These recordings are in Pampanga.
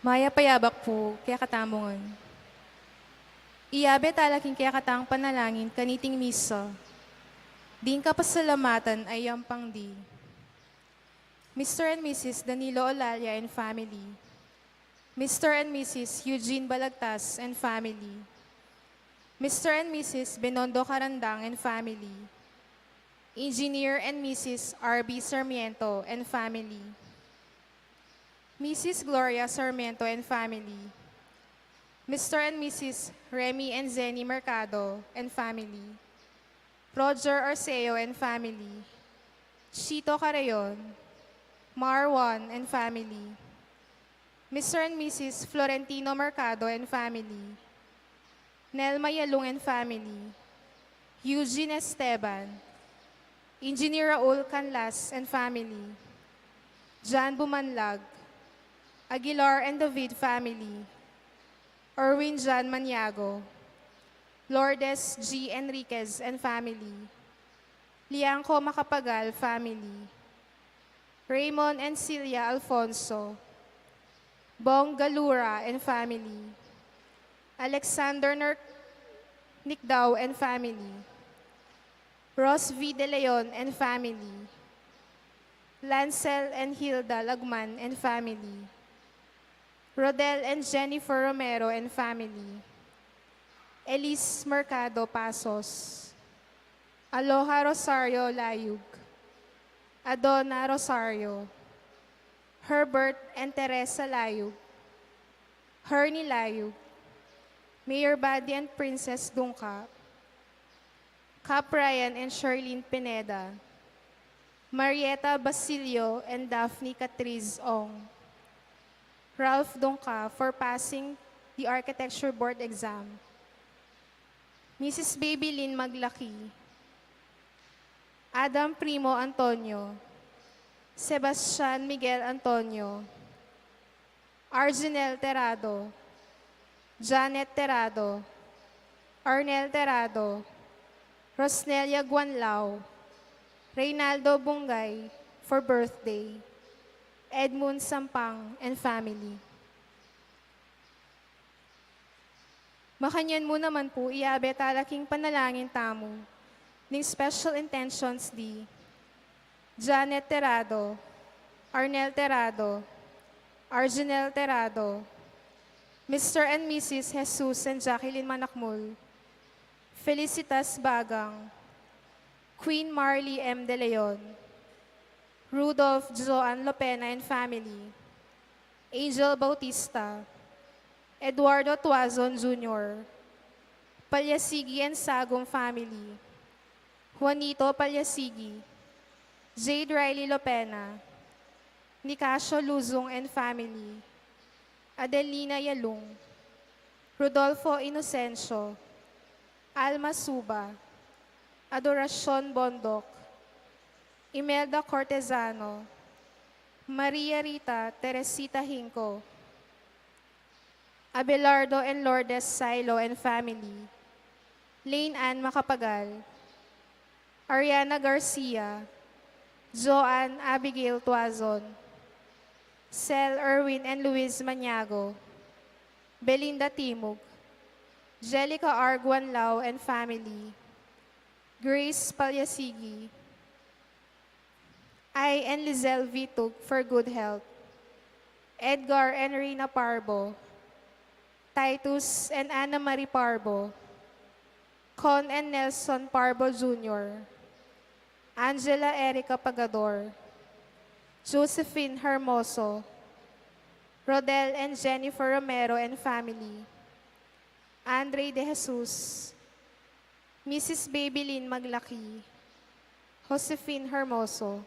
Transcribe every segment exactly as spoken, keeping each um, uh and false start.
Mayap a yabak pu kekatamu ngan. Iyabe tala king kekatang panalangin kaniting misa ding kapasalamatan a yampang di Mister and Missus Danilo Olalia and family, Mister and Missus Eugene Balagtas and family, Mister and Missus Benondo Carandang and family, Engineer and Missus R B Sarmiento and family, Missus Gloria Sarmiento and family, Mister and Missus Remy and Zenny Mercado and family, Roger Arceo and family, Chito Carayon, Marwan and family, Mister and Missus Florentino Mercado and family, Nelma Yalung and family, Eugene Esteban, Engineer Raul Canlas and family, John Bumanlag, Aguilar and David family, Erwin John Maniago, Lourdes G Enriquez and family, Liangco Macapagal family, Raymond and Celia Alfonso, Bong Galura and family, Alexander Ner- Nicdao and family, Ros V De Leon and family, Lancel and Hilda Lagman and family, Rodel and Jennifer Romero and family, Elise Mercado Pasos, Aloha Rosario Layug, Adona Rosario, Herbert and Teresa Layug, Hernie Layug, Mayor Buddy and Princess Dungca, Cap Ryan and Sherlyn Pineda, Marieta Basilio and Daphne Catriz Ong, Ralph Dungca for passing the Architecture Board exam, Missus Babylin Maglaki, Adam Primo Antonio, Sebastian Miguel Antonio, Arginel Terado, Janet Terado, Arnel Terado, Rosnelia Guanlao, Reynaldo Bungay for birthday, Edmund Sampang and family. Makanyan mu naman pu, iyabe tala king panalangin tamu ning special intentions di Janet Terado, Arnel Terado, Arginel Terado, Mister and Missus Jesus and Jacqueline Manakmul, Felicitas Bagang, Queen Marley M. De Leon, Rudolph Joan Lopena and family, Angel Bautista, Eduardo Tuazon Junior, Palyasigi and Sagum family, Juanito Palyasigi, Jade Riley Lopena, Nicasio Luzon and family, Adelina Yalung, Rodolfo Inocencio, Alma Suba, Adoracion Bondoc, Imelda Cortezano, Maria Rita Teresita Hinco, Abelardo and Lourdes Silo and family, Lane Ann Macapagal, Ariana Garcia, Joanne Abigail Tuazon, Sel Erwin and Luis Maniago, Belinda Timug, Jelica R. Guanlao and family, Grace Palyasigi, I and Lizelle Vitug for good health, Edgar and Rina Parbo, Titus and Anna Marie Parbo, Con and Nelson Parbo Junior, Angela Erica Pagador, Josephine Hermoso, Rodel and Jennifer Romero and family, Andre De Jesus, Missus Babylin Maglaki, Josephine Hermoso.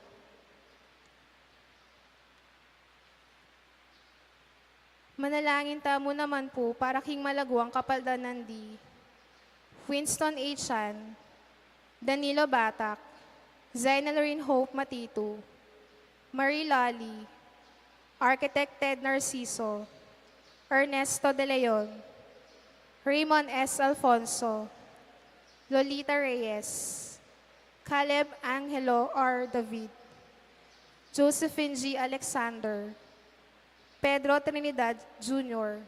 Manalangin tamu naman pu para king malaguang kapaldanan di Winston A. Chan, Danilo Batak, Zainalrin Hope Matitu, Marie Lali, Architect Ted Narciso, Ernesto De Leon, Raymond S. Alfonso, Lolita Reyes, Caleb Angelo R. David, Josephine G. Alexander, Pedro Trinidad Junior,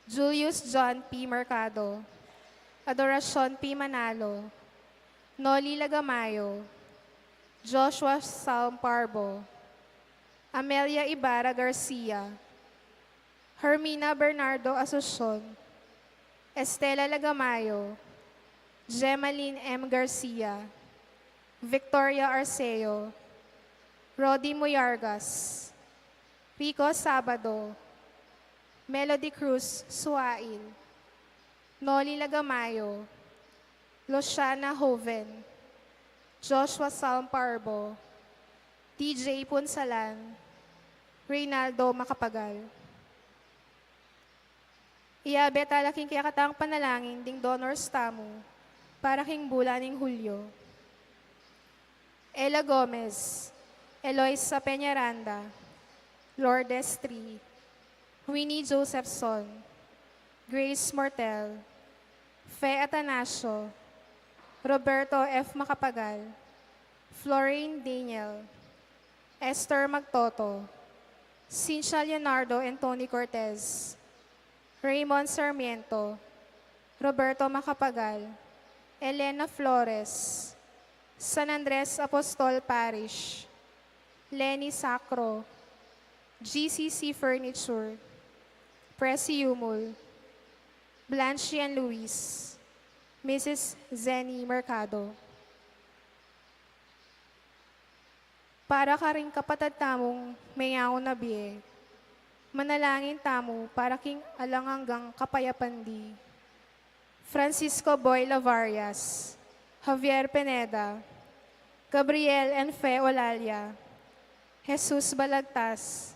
Julius John P. Mercado, Adoracion P. Manalo, Noli Lagamayo, Joshua Salm Parbo, Amelia Ibarra Garcia, Hermina Bernardo Asuncion, Estela Lagamayo, Gemaline M. Garcia, Victoria Arceo, Rodi Muyargas, Rico Sabado, Melody Cruz Suail, Noli Lagamayo, Luciana Joven, Joshua Salm Parbo, D J Punsalan, Reynaldo Macapagal. Iyabe tala king kekatang panalangin ding donors tamu para king bulan ning Hulyo. Ella Gomez, Eloisa Peñaranda, Lourdes Tri, Winnie Josephson, Grace Mortel, Fe Atanasio, Roberto F. Macapagal, Florin Daniel, Esther Magtoto, Cynthia Leonardo and Tony Cortez, Raymond Sarmiento, Roberto Macapagal, Elena Flores, San Andres Apostol Parish, Lenny Sacro, G C C Furniture, Presi Yumul, Blanche and Luis, Missus Zenny Mercado. Para karing kapatad tamung meyaun a bie, manalangin tamu para king alang anggang kapayapan di Francisco Boy Lavarias, Javier Pineda, Gabriel and Fe Olalia, Jesus Balagtas,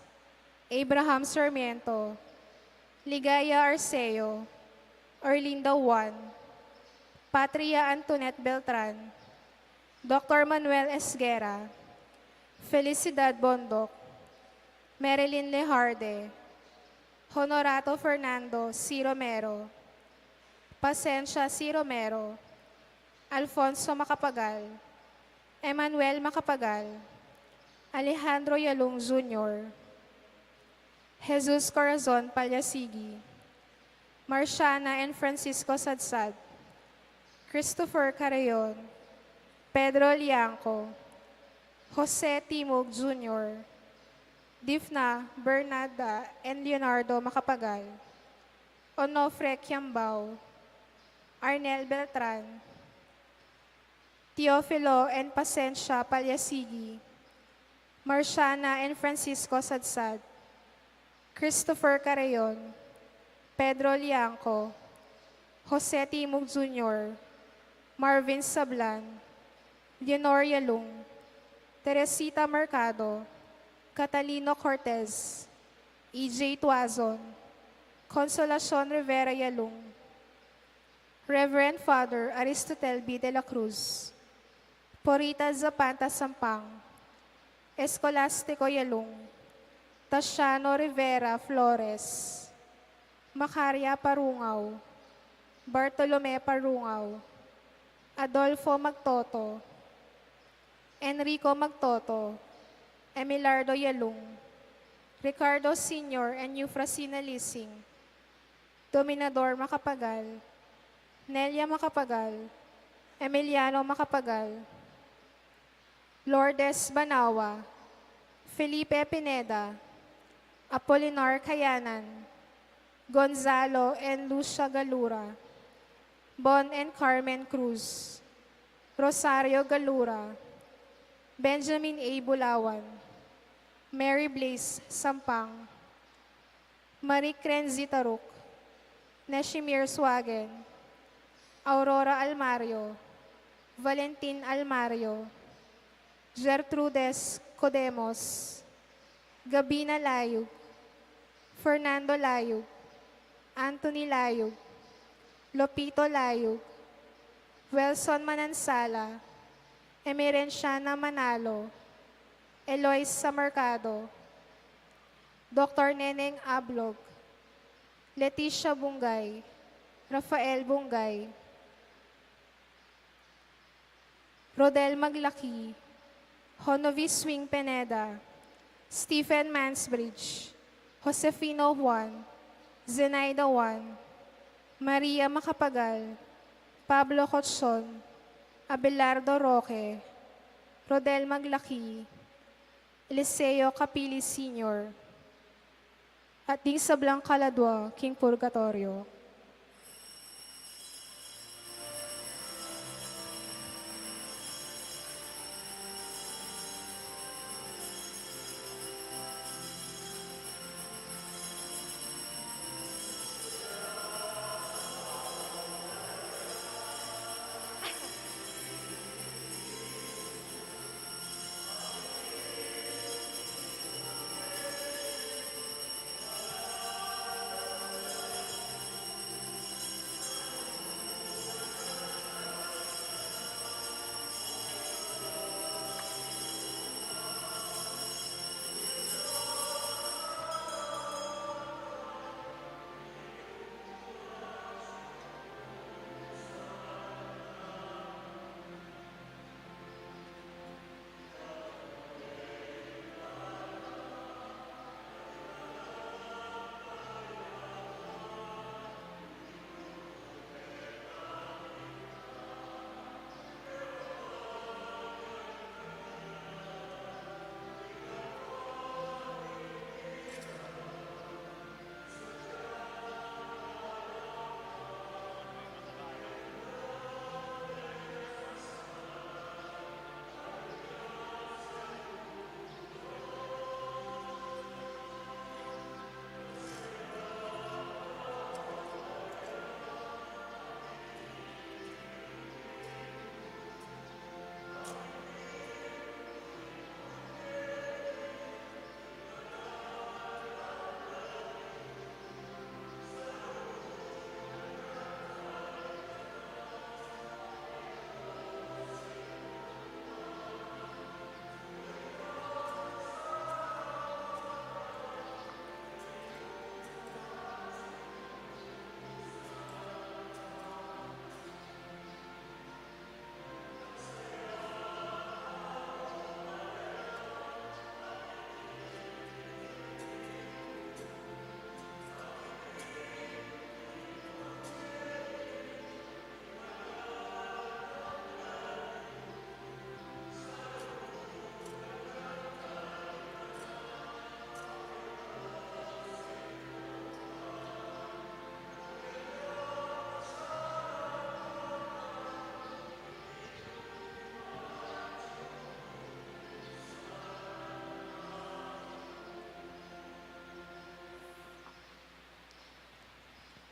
Abraham Sarmiento, Ligaya Arceo, Erlinda Juan, Patria Antoinette Beltran, Doktor Manuel Esguerra, Felicidad Bondoc, Marilyn Lejarde, Honorato Fernando C. Romero, Pasencia C. Romero, Alfonso Macapagal, Emmanuel Macapagal, Alejandro Yalung Junior, Jesus Corazon Palyasigi, Marciana and Francisco Sadsad, Christopher Carreon, Pedro Liangco, Jose Timog Junior, Difna, Bernarda, and Leonardo Macapagal, Onofre Kiambao, Arnel Beltran, Teofilo and Pasencia Palyasigi, Marciana and Francisco Sadsad, Christopher Carreon, Pedro Liangco, Jose Timog Junior, Marvin Sablan, Leonor Yalung, Teresita Mercado, Catalino Cortez, E J Tuazon, Consolacion Rivera Yalung, Reverend Father Aristotel B. de la Cruz, Porita Zapanta Sampang, Escolastico Yalung, Tasiano Rivera Flores, Macaria Parungao, Bartolome Parungao, Adolfo Magtoto, Enrico Magtoto, Emilardo Yalung, Ricardo Senior and Eufrasina Lising, Dominador Macapagal, Nelia Macapagal, Emiliano Macapagal, Lourdes Banawa, Felipe Pineda, Apolinar Kayanan, Gonzalo and Lucia Galura, Bon and Carmen Cruz, Rosario Galura, Benjamin A. Bulawan, Mary Blaze Sampang, Marie Crenzy Taruc, Neshimir Suagen, Aurora Almario, Valentin Almario, Gertrudes Codemos, Gabina Layug, Fernando Layug, Anthony Layug, Lopito Layug, Welson Manansala, Emerenciana Manalo, Eloisa Mercado, Doktor Neneng Ablog, Leticia Bungay, Rafael Bungay, Rodel Maglaki, Honovi Swing Pineda, Stephen Mansbridge, Josefino Juan, Zenaida Juan, Maria Macapagal, Pablo Cochon, Abelardo Roque, Rodel Maglaki, Eliseo Capili Senior, at ding sablang kaladua king purgatoryo.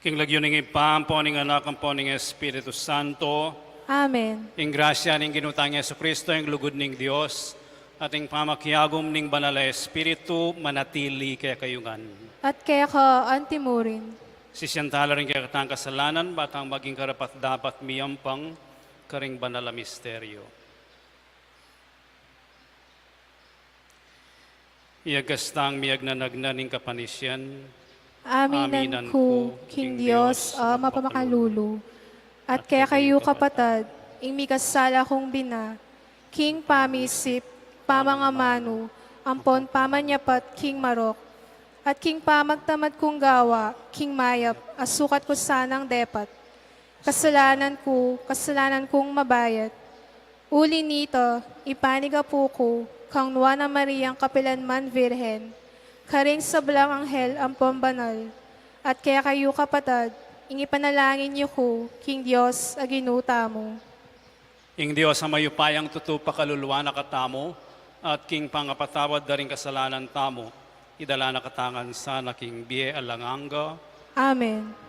King lagyu ning Ibpa, ampo ning Anak, ampo ning Espiritu Santo. Amen. Ing grasya ning Ginu tang Jesucristo, ing lugud ning Dios, at ing pamakiagum ning Banal a Espiritu, manatili kekayu ngan. At keka antimurin. Sisian tala ring kekatang kasalanan, ba tang maging karapat-dapat miyampang karing banal a misteryo. Iyagas tang miyagnanagnan ning kapanisian. Aminan ku king Dios a mapamakalulu, at kekayu kapatad, ing mikasala kung bina, king pamisip, pamangamanu, ampon pamanyapat king marok, at king pamagtamad kung gawa king mayap a sukat ku sanang depat. Kasalanan ku, kasalanan kung mabayat. Uli nita, ipanigapu ku kang Nuan a Mariang kapilanman Virgen, karing sablang anghel ampon banal, at kekayu kapatad, ing ipanalangin yu ku king Dios a Ginu tamu. Ing Dios a mayupayang tutu pakaluluan na katamu, at king pangapatawad da ring kasalanan tamu, idala na katamu ngan sana king bie alang angga. Amen.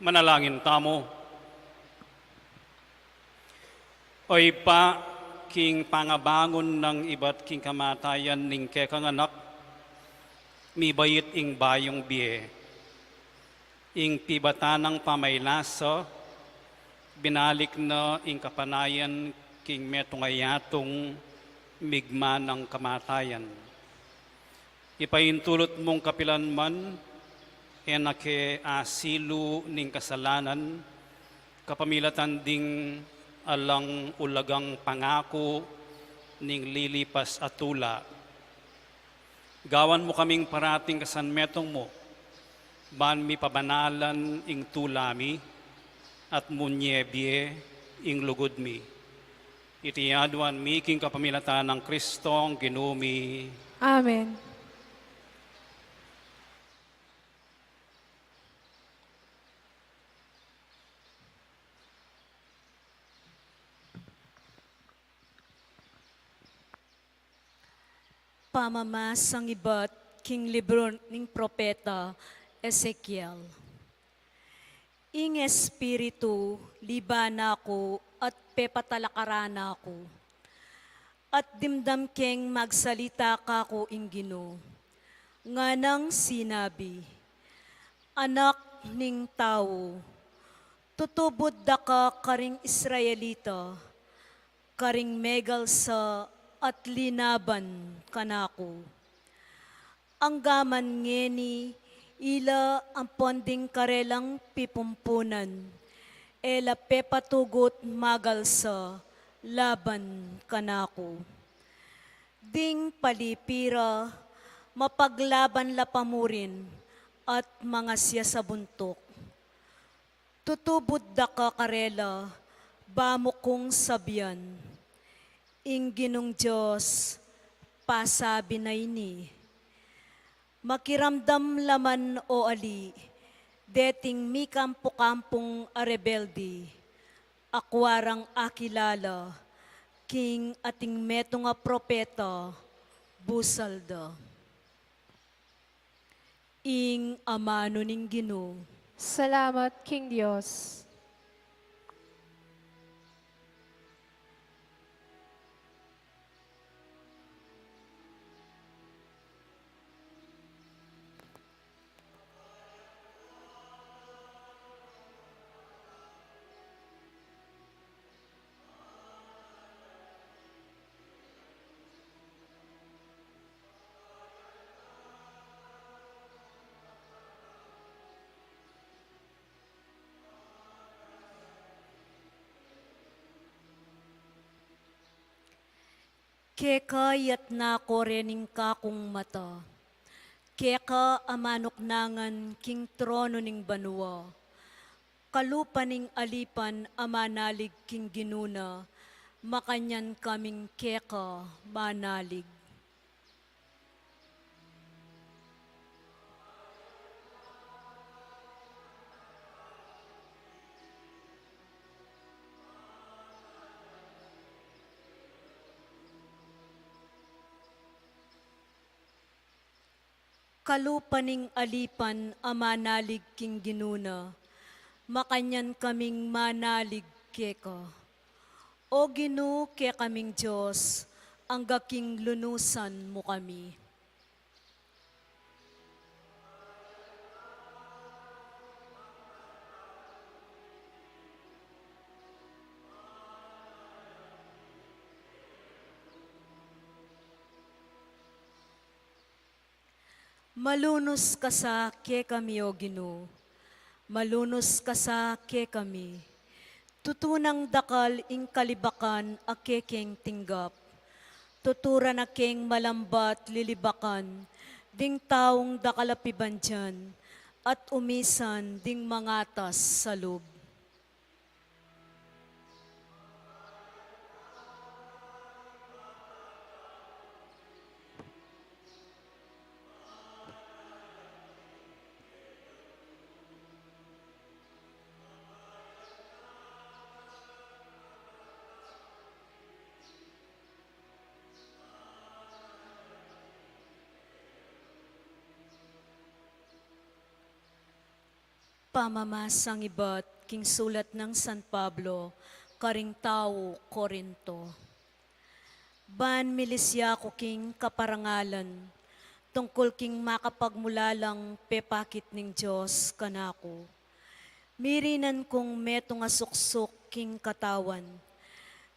Manalangin tamu. O Ibpa, king pangabangun nang ibat king kamatayan ning kekang Anak, mibait ing bayung bie. Ing pibatan nang pamaylasa, binalik na ing kapanayan king metung a yatung migman nang kamatayan. Ipaintulut mung kapilan man, e na ke asilu ning kasalanan, kapamilatan ding alang ulagang pangaku ning lilipas a tula. Gawan mu kaming parating kasanmetung mu, ban mipabanalan ing tula mi, at munye bie ing lugud mi. Iti aduan mi king kapamilatan nang Kristong Ginu mi. Amen. Pamamasang ibat king libru ning propeta Ezekiel. Ing Espiritu liba na ku at pepatalakaran na ku. At dimdam keng magsalita kaku ing Ginu. Nganang sinabi, Anak ning tau, tutubud da ka karing Israelita, karing megalsa at linaban kanaku. Anggaman ngeni ila ampon ding karelang pipumpunan, e la pepatugut magalsa laban kanaku. Ding palipi ra, mapaglaban la pa murin at mangasya sa buntuk. Tutubud da ka karela, ba mu kung sabian. Ing Ginung Dios pasabi na ini, Makiramdam la man o ali, deting mikampu-kampung a rebelde, akua rang akilala king ating metung a propeta, busal da. Ing amanu ning Ginu. Salamat king Dios. Keka iyatas ku ring kakung mata. Keka a manuknangan king trono ning banua. Kalupa ning alipan a manalig king Ginu na, makanyan kaming keka manalig. Kalupa ning alipan a manalig king Ginu na, makanyan kaming manalig keka. O Ginu, kekaming Dios, angga king lunusan mu kami. Malunus ka sa kekami, O Ginu, malunus ka sa kekami. Tutu nang dakal ing kalibakan a kekeng tinggap. Tutu ra na keng malambat lilibakan ding taung dakal a pibandian at umisan ding mangatas sa lub. Pamamasang ibat king sulat nang San Pablo karing tau Corinto. Ban milisya ku king kaparangalan, tungkul king makapagmulalang pepakit ning Dios kanaku. Mirinan kung metung a suksuk king katawan,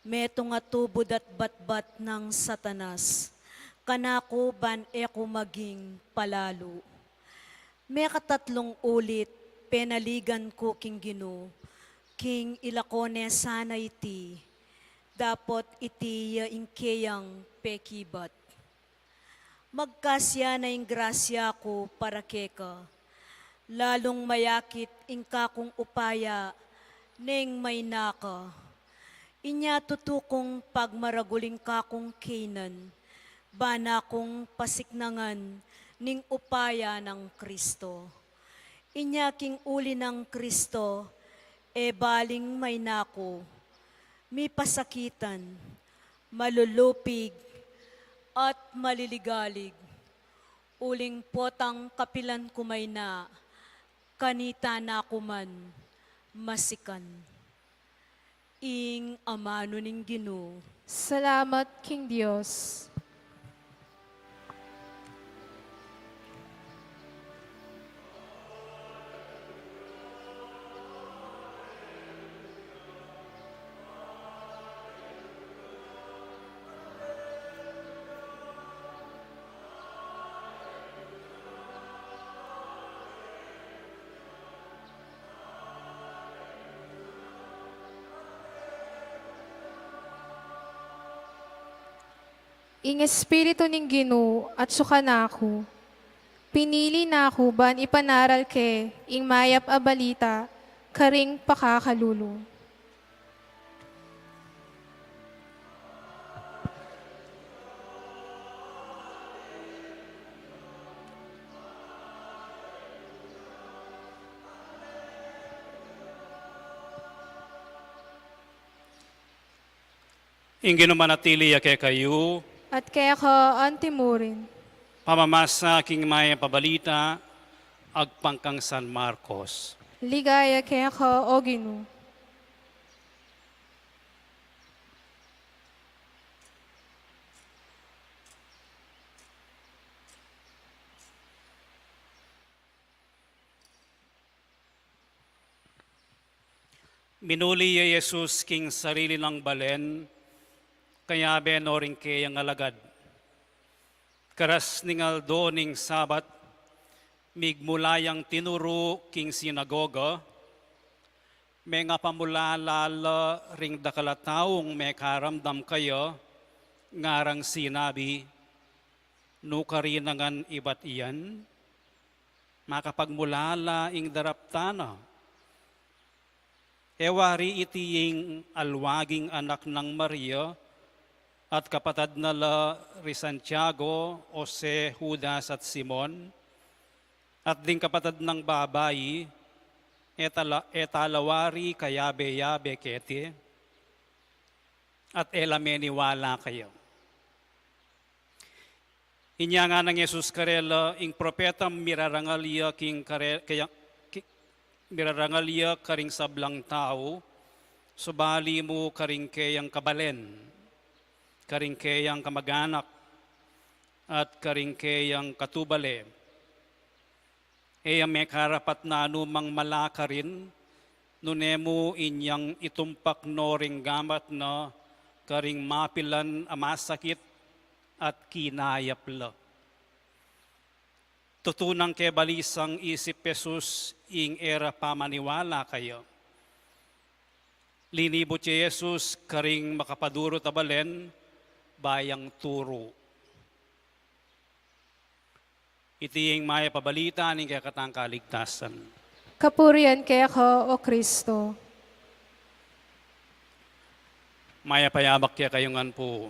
metung a tubud at batbat nang Satanas kanaku, ban e ku maging palalu. Mekatatlung ulit, penaligan ku king Ginu, king ila ko ne sana iti, dapot iti ya ing keyang pekibat. Magkasya na ing grasya ku para keka, lalung mayakit ing kakung upaya neng maina ka. Inya tutu kung pagmaragul ing kakung keynan, ban na kung pasiknangan ning upaya nang Kristo. Inya king uli nang Kristo, e baling maina ku, mipasakitan, malulupig, at maliligalig. Uling potang kapilan ku maina, kanita na ku man masikan. Ing amanu ning Ginu. Salamat king Dios. Ing Espiritu ning Ginu atsu kanaku, pinili na ku ban ipanaral ke ing mayap a balita karing pakakalulu. Ing Ginu manatili ya kekayu. At keka antimurin. Pamamasa king mayap a balita agpang kang San Marcos. Ligaya keka, O Ginu. Minuli ya i Jesus king sarili nang balen, kayabe no ring keyang alagad. Karas ning aldo ning Sabat, migmula yang tinuru king sinagoga, mengapamulala la ring dakal a taung mekaramdam kaya, ngarang sinabi, "Nu karin ngan ibat iyan? Makapagmulala ing daraptan na. E wari iti ing alwaging anak nang Maria, at kapatad na la ri Santiago, Jose, Judas, at Simon? At ding kapatad nang babai, e tala, e tala wari kayabe-yabe keti? At e la meniwala kaya?" Inya ngana nang Jesus karela, "Ing propeta mirarangal ya king kare-, kaya, ki-, mirarangal ya karing sablang tau, subali mu karing keyang kabalen, karing keyang kamaganak, at karing keyang katubale. E ya mekarapat na anumang mala karin, nune mu inyang itumpak no ring gamat na karing mapilan a masakit at kinayap la." Tutu nang kebalisang isip Jesus ing e ra pamaniwala kaya. Linibut ya i Jesus karing makapadurut a balen, bayang turu. Iti ing mayap a balita ning kekatang kaligtasan. Kapurian keka, O Kristo. Mayap a yabak kekayu ngan pu.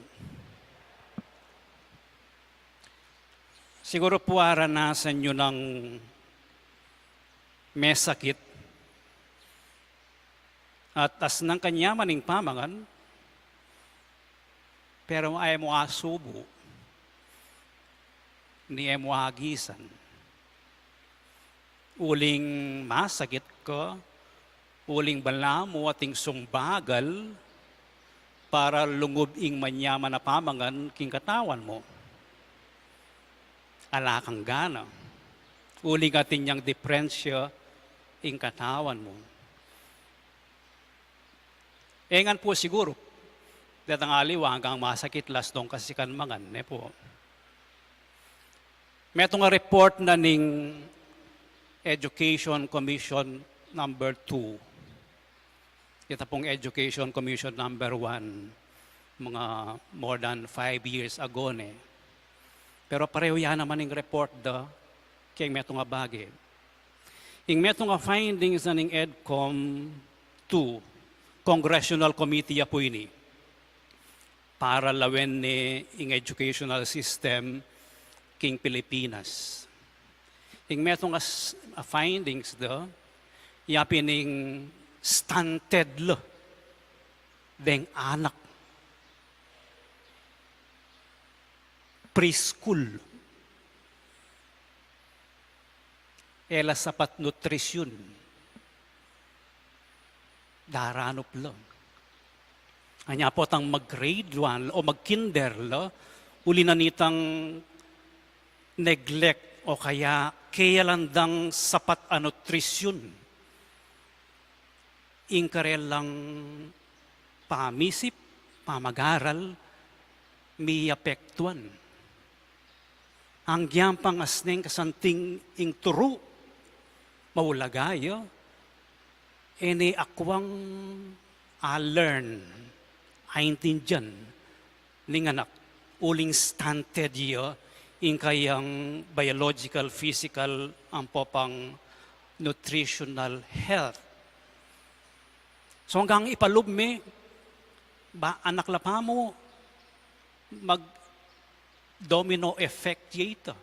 Siguru pu aranasan yu nang mesakit at asnang kanyaman ing pamangan, pero e mu asubu, ni e mu agisan. Uling masakit ka, uling balamu ating sumbagal para lungub ing manyaman a pamangan king katawan mu. Ala kang gana. Uling atin yang diprensya ing katawan mu. E ngan pu siguru, detang aliwa anggang masakit las dong kasikan mangan, ne pu. Metung a report na ning Education Commission number two. Ita pung Education Commission number one, mga more than five years ago ne. Pero pareho ya naman ing report da keng metung a bage. Ing metung a findings na ning EDCOM two, Congressional Committee ya pu ini para lawen ne ing educational system king Pilipinas. Ing metung a s-, a findings da, ya pin ing stunted la deng anak. Preschool. E la sapat nutrisyun. Daranup la. Anya potang mag-grade one o mag-kinder la, uli na nitang neglect o kaya keya la dang sapat a nutrisyun ing karelang pamisip, pamag-aral, miapektuan. Anggyang pangasneng kasanting ing turu, maulaga ya, e ne akwang a-learn, aintindian ning anak, uling stunted ya ing kayang biological, physical, ampo pang nutritional health. So anggang ipalub me, ba anak la pamu, mag-domino effect ya ita.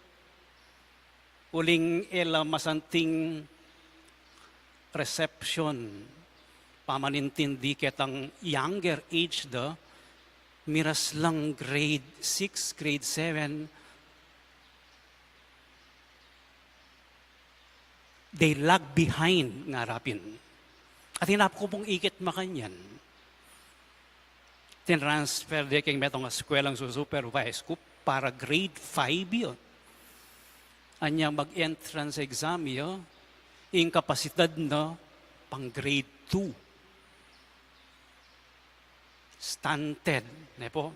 Uling e la masanting reception, pamanintindi ketang younger age da, miras lang grade six, grade seven, they lag behind, ngara pin. At hinap ku pung ikit makanyan. Tinransfer de keng metung a eskuelang susupervise ku para grade five ya. Anya mag-entrance exam ya, ing kapasidad na pang grade two. Stunted, ne pu?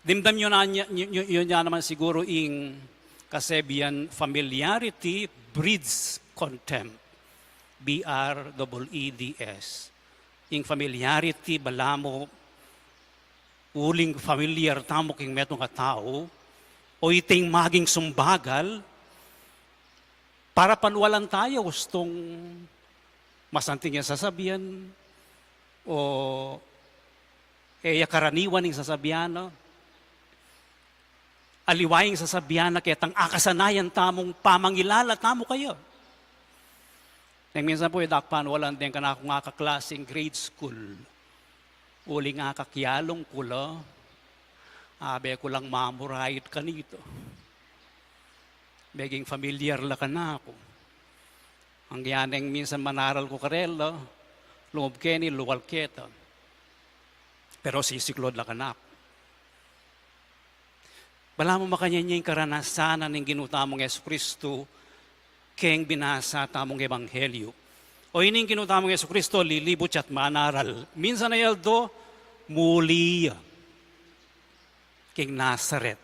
Dimdam yu na, yu, yu, yu na naman siguru ing kasabian, familiarity breeds contempt. B R E E D S. Ing familiarity, balamu, uling familiar tamu king metung a tau, o iting maging sumbagal, para panwalan taya, ustung masanting ya sasabian, o e ya karaniwan ing sasabian na, aliwa ing sasabian na ketang akasanayan tamung pamangilala tamu kaya. Neng minsan pu, e da ku panwalan deng kanakung akaklasing grade school. Uling akakyalung ku la, abe ku lang mamurayut kanita. Meging familiar la kanaku. Anggang neng minsan manaral ku karela, lungub keni, lual keta. Pero sisiklaud la kanaku. Balamu makanyan ya ing karanasan ning Ginu tamung Jesucristo keng binasa tamung ebanghelyo. O ini ing Ginu tamung Jesucristo, lilibut ya't manaral. Minsan a aldo, muli ya king Nazaret.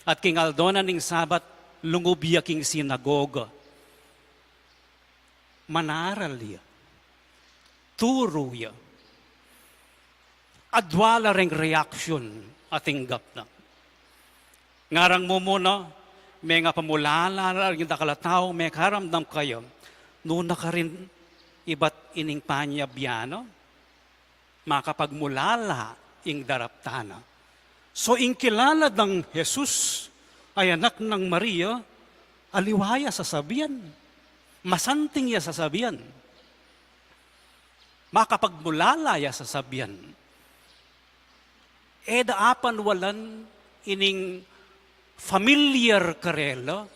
At king aldo na ning Sabat, lungub ya king sinagoga. Manaral ya. Turu ya. Adwa la reng reaction a tinggap na. Ngarang mumuna, mengapamulala la ring dakal a tau, mekaramdam kaya, nu na karin ibat ining panyabyan na? Makapagmulala ing daraptan na. So, ing kilala dang Jesus a anak nang Maria, aliwa ya sasabian. Masanting ya sasabian. Makapagmulala ya sasabian. E da apanwalan ining familiar karela,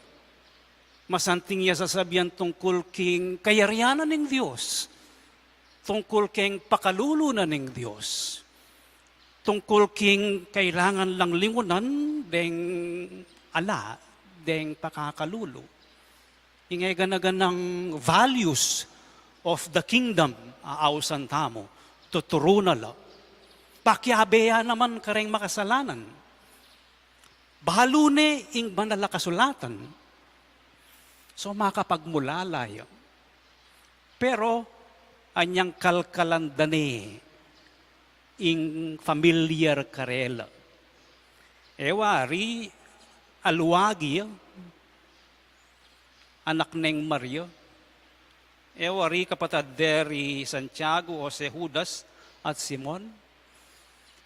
Masanting ya sasabian tungkul king kayarian na ning Dios, tungkul king pakalulu na ning Dios, tungkul king kailangan lang lingunan deng ala, deng pakakalulu. Ing e gana-ganang values of the kingdom, a ausan tamu, tuturu na la. Pakiabe ya naman kareng makasalanan. Balu ne ing banal a kasulatan. So, makapagmulala ya. Pero, anyang kalkalan da ne ing familiar karela. E wari, aluagi ya, anak neng Maria. E wari kapatad de ri Santiago, Jose, Judas, at Simon.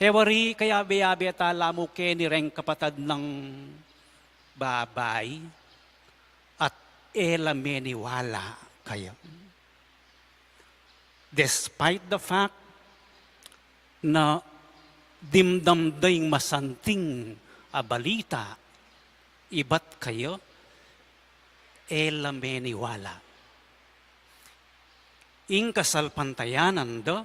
E wari kayabe-yabe tala mu keni reng kapatad nang babai, at e la meniwala kaya. Despite the fact na dimdam da ing masanting a balita ibat kaya, e la meniwala. Ing kasalpantayanan da,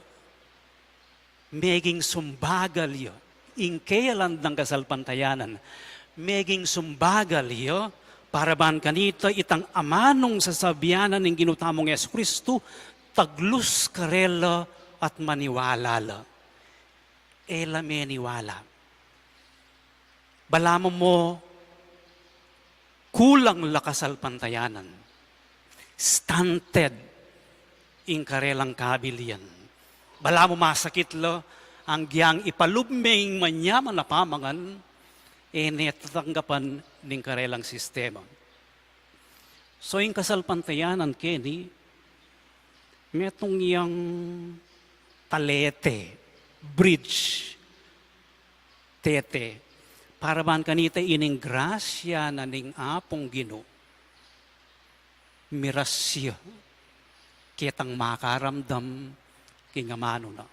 meging sumbagal ya. Ing keyalan dang kasalpantayanan, meging sumbagal ya, para ban kanita itang amanung sasabian na ning Ginu tamung Jesucristo, taglus karela at maniwala la. E la meniwala. Balamu mo kulang la kasalpantayanan. Stunted ing karelang kabilian. Balamu masakit la, anggyang ipalub me ing manyaman a pamangan, e ne tatanggapan ning karelang sistema. So, ing kasalpantayanan keni, metung yang talete, bridge, tete, para ban kanita ining grasya na ning Apung Ginu, miras ya ketang makaramdam king amanu na.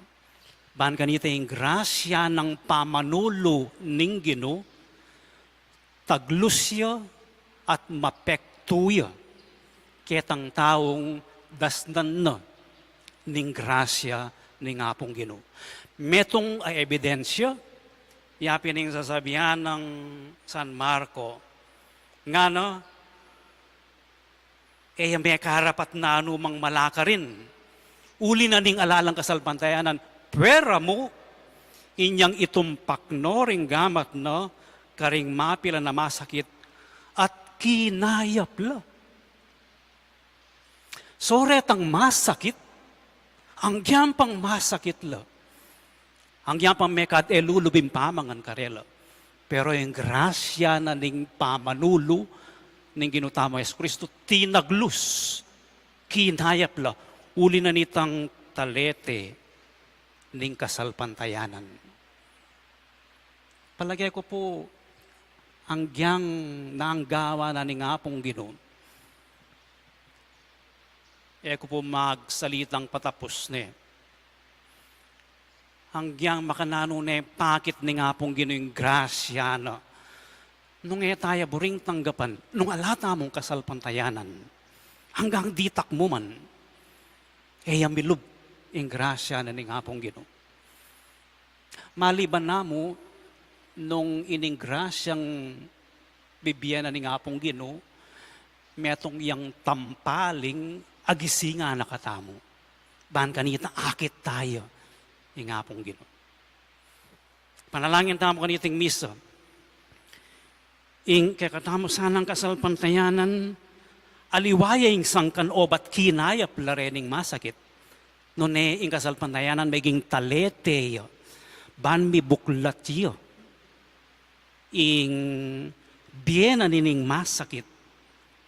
Ban kanita ing grasya nang pamanulu ning Ginu, taglus ya at mapektu ya ketang taung dasnan na ning grasya ning Apung Ginu. Metung a ebidensya, ya pin ing sasabian nang San Marco, ngana, e ya mekarapat nanu mang mala karin. Uli na ning ala lang kasalpantayanan, pwera mu, inyang itumpak no ring gamat na karing mapilan a masakit at kinayap la. So retang masakit, anggyang pang masakit la. Anggyang pang mekad e lulub ing pamangan karela. Pero ing grasya na ning pamanulu ning Ginu tamung Jesucristo, tinaglus, kinayap la, uli na nitang talete ning kasalpantayanan. Palage ku pu, anggyang nanggawa na ning Apung Ginu, e ku pu magsalitang patapus ne. Anggyang makananu ne pakit ning Apung Ginu ing grasya na. Nung e taya buring tanggapan, nung ala tamung kasalpantayanan, anggang ditak mu man, e ya milub ing grasya na ning Apung Ginu. Maliban na mu, nung ining grasyang bibie na ning Apung Ginu, metung yang tampaling agisingan na katamu. Ban kanita akit taya ing Apung Ginu. Panalangin tamu kaniting misa. Ing kekatamu sanang kasalpantayanan, aliwa ya ing sangkan obat kinayap la rening masakit. Nune ing kasalpantayanan meging talete ya, ban mibuklat ya ing bie na nining masakit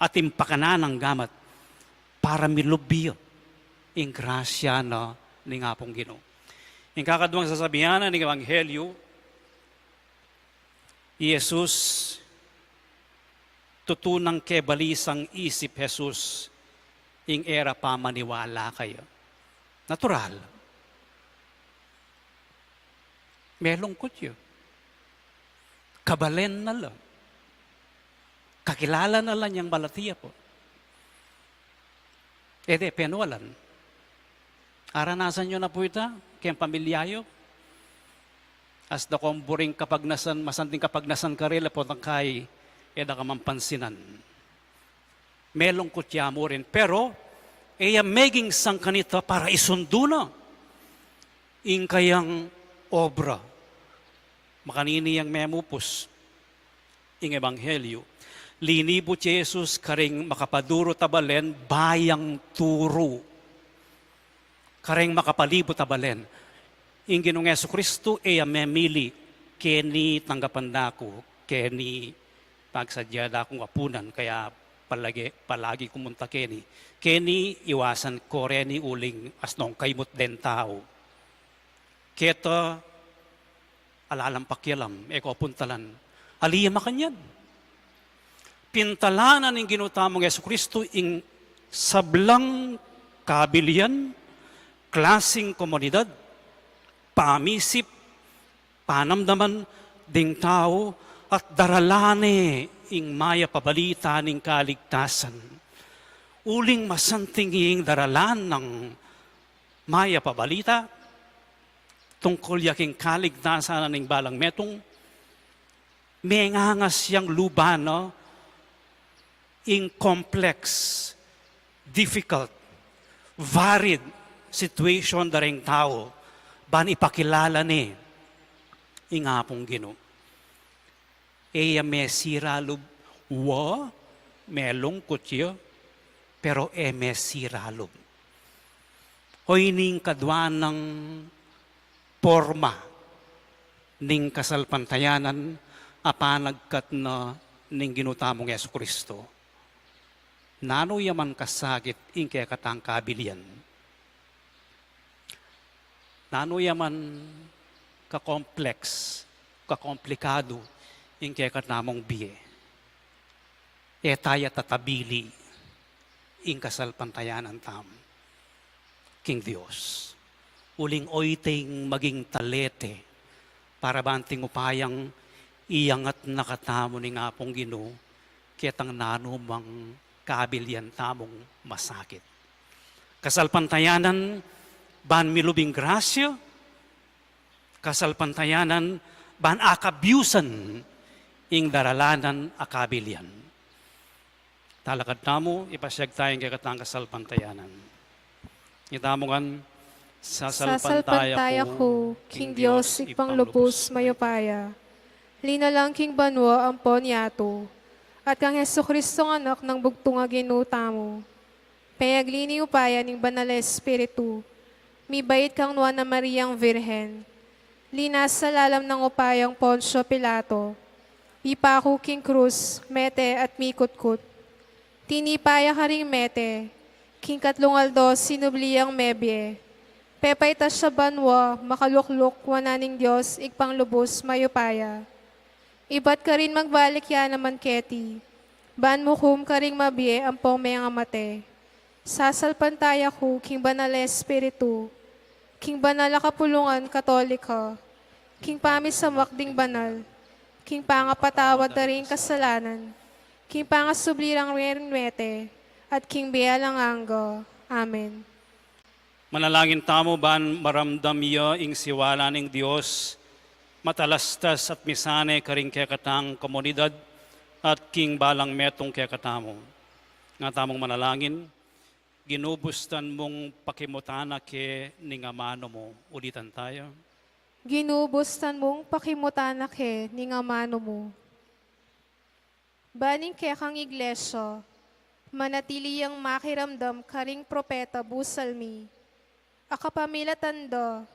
at ing pakananang gamat para milub ya ing grasya na ning Apung Ginu. Ing kakaduang sasabian na ning Ebanghelyo, i Jesus, tutu nang kebalisang isip Jesus ing e ra pamaniwala kaya. Natural. Melungkut ya. Kabalen na la. Kakilala na la niyang balatiya pu. E de, penwalan. Aranasan yu na pu ita keng pamilya yu. As da kong buring kapagnasan, masanting kapagnasan karela, potang kai e da ka man pansinan. Melungkut ya mu rin. Pero e ya meging sangkanita para isundu na ing kayang obra. Makanini yang memupus ing ebanghelyu. Linibut i Jesus karing makapadurut a balen, bayang turu. Karing makapalibut a balen. Ing Ginung Jesucristo e ya memili, keni tanggapan da ku, keni pagsadya da kung apunan, kaya palagi, palagi kumunta keni. Keni iwasan ko reni uling asnong kaimut den tau. Keta ala lang pakialam, e ko puntalan. Ali ya makanyan. Pintalanan ning Ginu tamung Jesucristo ing sablang kabilian, klasing komunidad, pamisip, panamdaman ding tau, at daralan ne ing mayap a balita ning kaligtasan. Uling masanting ing daralan nang mayap a balita tungkul ya king kaligtasan ning balang metung, mengangas yang luban na ing complex, difficult, varied situation da ring tau ban ipakilala ne ing Apung Ginu. E ya mesira lub, wa, melungkut ya, pero e mesira lub. Oyni ing kadwa nang porma ning kasalpantayanan a panagkat na ning Ginu tamung Jesucristo. Nanu ya man kasakit ing kekatang kabilian. Nanu ya man ka-complex, kakomplikadu ing kekatamung bie, e ta ya tatabili ing kasalpantayanan tamu king Dios. Uling oyting maging talete para banting upayang iyangat na katamu ning Apung Ginu ketang nanumang kabilian tamung masakit. Kasalpantayanan ban milub ing grasya, kasalpantayanan ban akabyusan ing daralanan a kabilian. Talakad tamu, ipasiag taya ing kekatang kasalpantayanan. Itamu ngan, sasalpantaya ku king Dios Ibpang lubus mayupaya, linalang king banua ampon yatu, at kang Jesucristong Anak nang bugtung a Ginu tamu, pengagli ning upaya ning Banal a Espiritu, mibait kang Nuan a Mariang Virgen, linasa lalam nang upayang Poncio Pilato, ipaku king krus, mete at mikutkut. Tinipa ya karing mete, king katlung aldo sinubli yang mebie. Pepaitas ya banua, makalukluk wanan ning Dios Ibpang lubus mayupaya. Ibat karin magbalik ya naman keti, ban mukum karing mabie ampong mengamate. Sasalpantaya ku king Banal a Espiritu, king banal a kapulungan Katolika, king pamisamak ding banal, king pangapatawad da ring kasalanan, king pangasubli rang rereng mete, at king bie alang angga. Amen. Manalangin tamu ban maramdam ya ing siwala ning Dios, matalastas at misane karing kekatang komunidad at king balang metung kekatamu. Nga tamung manalangin, Ginu, bustan mung pakimutan na ke ning amanu mu. Ulitan taya. Ginu, bustan mung pakimutan na ke ning amanu mu. Ban ing kekang Iglesia manatili yang makiramdam karing propeta busal mi, a kapamilatan da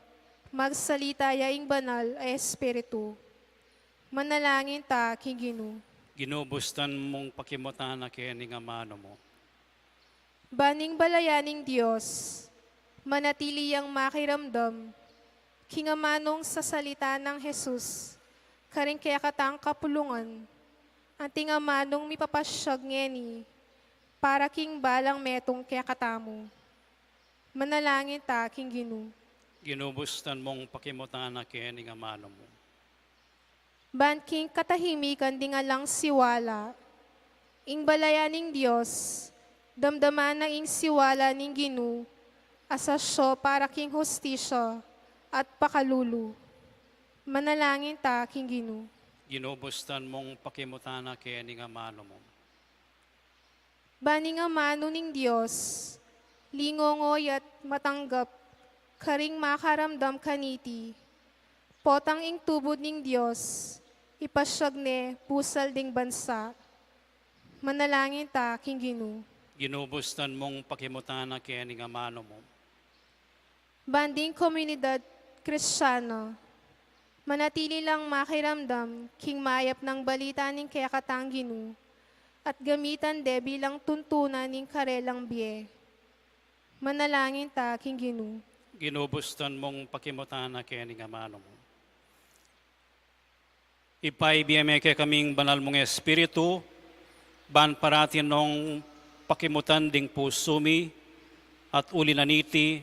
magsalita ya ing Banal a Espiritu. Manalangin ta king Ginu. Ginu, bustan mung pakimutan na ke ning amanu mu. Ban ing balayan ning Dios manatili yang makiramdam king amanung sasalita nang Jesus karing kekatang kapulungan, anting amanung mipapasiag ngeni para king balang metung kekatamu. Manalangin ta king Ginu. Ginu, bustan mung pakimutan na ke ning amanu mu. Ban king katahimikan ding alang siwala, ing balayan ning Dios Damdaman na ing siwala ning Ginu, asasyo para king hustisya at pakalulu. Manalangin ta king Ginu. Ginu, bustan mung pakimutan na keni ing amanu mu. Ban ing amanu ning Dios, lingongoy at matanggap karing makaramdam kaniti, potang ing tubud ning Dios, ipasyag ne pusal ding bansa. Manalangin ta king Ginu. Ginu, bustan mung pakimutan na keni ing amanu mu. Ban ding komunidad Kristiana, manatili lang makiramdam king mayap nang balita ning kekatang Ginu, at gamitan de bilang tuntunan ning karelang bie. Manalangin ta king Ginu. Ginu, bustan mung pakimutan na keni ing amanu mu. Ibpa, ibie me kekaming banal mung Espiritu, ban parati nong pakimutan ding pusu mi, at uli na niti,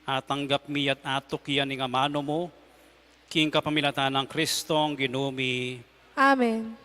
atanggap mi at atukyan ing amanu mu, king kapamilatan nang Kristong Ginu mi. Amen.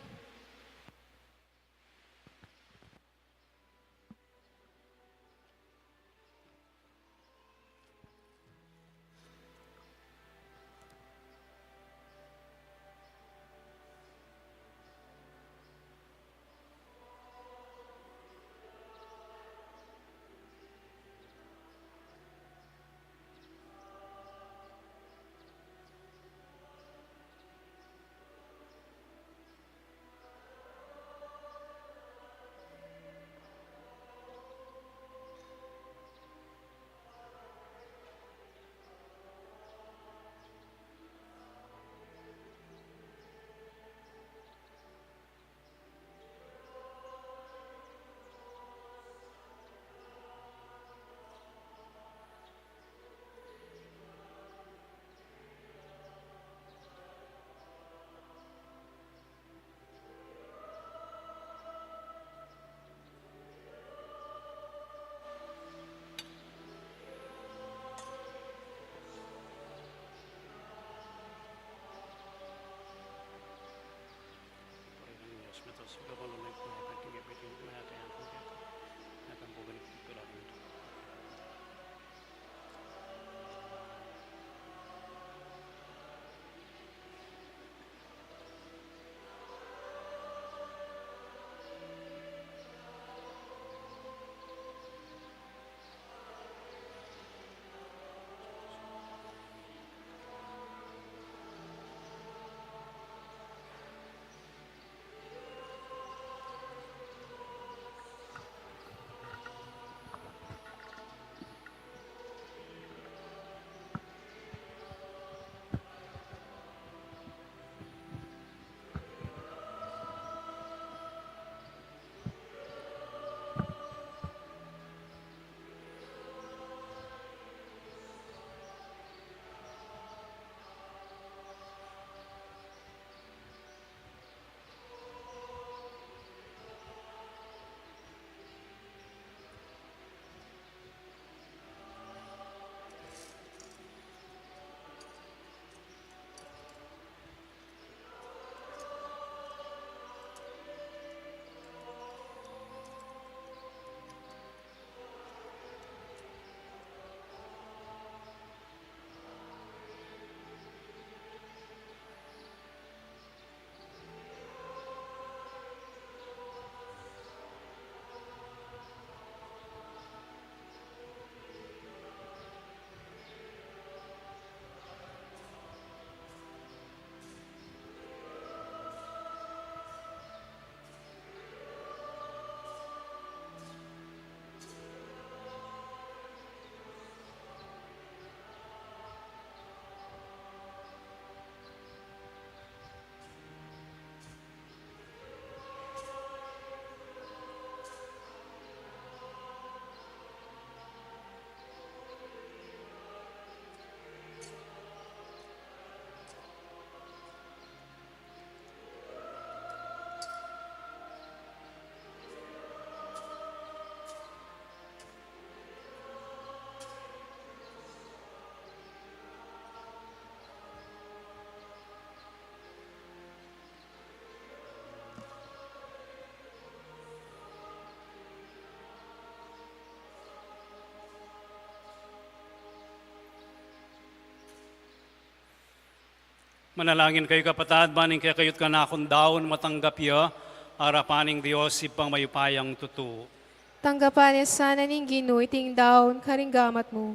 Manalangin kayu, kapatad, ban ing kekayu't kanakung daun matanggap ya arapan ning Dios Ibpang mayupayang tutu. Tanggapan na sana ning Ginu iting daun karing gamat mu,